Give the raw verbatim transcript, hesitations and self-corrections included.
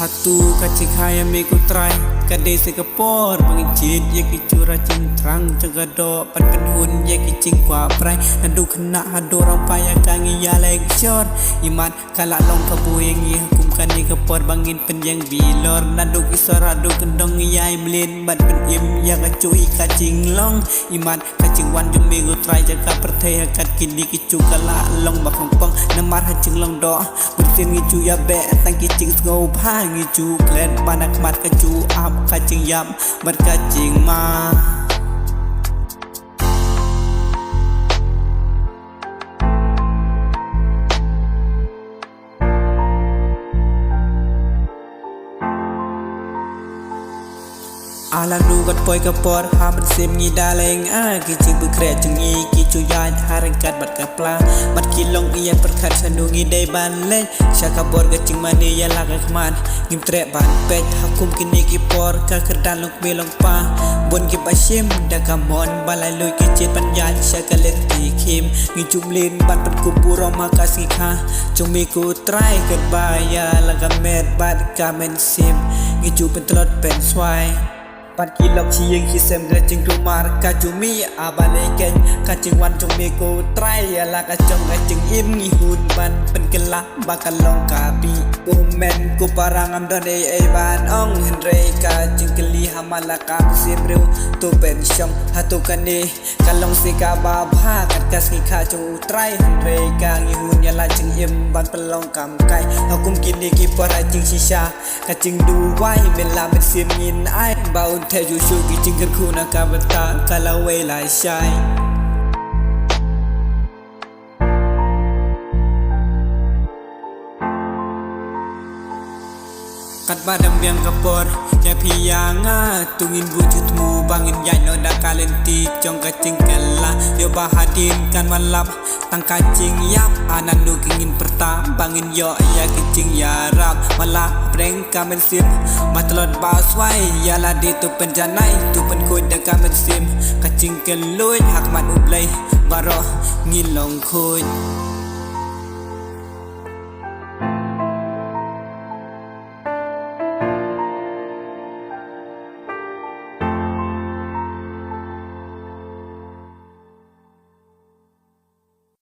Tu ka jingkha ïa me ko Trai, ka dei sa ka por ba ngin jied ïa ki jura jingthrang jong ka doh, ban pynhun ïa ki jingkwah brai. Naduh khynnah haduh rangbah ïa ka ngi ïaleng shor. Imat ka la long kabu ïa ngi ha kum kane ka por ba ngin pynïeng bilor. Naduh ki sor haduh kyndong ngi ïai mlien ban pynim ïa ka jingïeit ka jinglong. Imat ka jingwan jong me ko Trai sha ka pyrthei ha kat kine ki juh ka la long ba khongpong. Namar ha jinglong doh bunsien ngi ju ïa beh tang ki jingsngewbha, ngi ju klet ban ha khmat ka jingap, ka jingïap bad ka jingma. A la nu kat poi ka por ha mynsiem ngi da leh, a ki jingpynkhreh jong ngi ki ju ïaid ha ryngkat bad ka pla. Mat ki long ïa pyrkhat shano ngi dei ban leh sha ka bor ka jingmane ïa la ka khmat. Ngim treh ban peit ha kum kine ki por, ka kyrdan long kmie long kpa. Bun ki ba shim da ka mon ba laitluid ki jied ban ïaid sha ka lynti khim. Ngi ju mlien ban pynkup burom ha ka sngi kha jong me ko Trai, katba ïa la ka met bad ka mynsiem ngi ju pyntlot pynswai. Bad ki lok shi ïing shi sem ka jingkulmar ka jong me, a ba leh keiñ ka jingwan jong me ko Trai, ïa la ka jong ka jingim ngi hun ban pynkylla ba ka long ka bih. Ko hynmen ko para ngam don ei ei ban ong, hynrei ka jingkylli ha man la ka mynsiem briew, to pynshong hato kane ka long shi kaba bha kat ka sngi kha jong u Trai. Hynrei ka ngi hun ïa la jingim ban pynlong kam kai ha kum kine ki por ha jingshisha. Ka jingduwai me la mynsiem ngin ai ba un theh shuh shuh ki jingkyrkhu na ka bynta ka lawei lashai. Katba dang biang ka por ïa phi ïa nga, to ngin buh jingthmu ba ngin ïaid noh da ka lynti jong ka jingkylla. Ïoh ba hadien kan wan lap tang ka jingïap, a nangno ki ngin pyrta ba ngin ïoh ïa ki jingïarap. Wat la pdeng ka mynsiem, ba tlot ba swai, ïa lade to pynjanai, to pynkhuid da ka mynsiem. Ka jingkylluid ha khmat U Blei baroh ngin long khuid.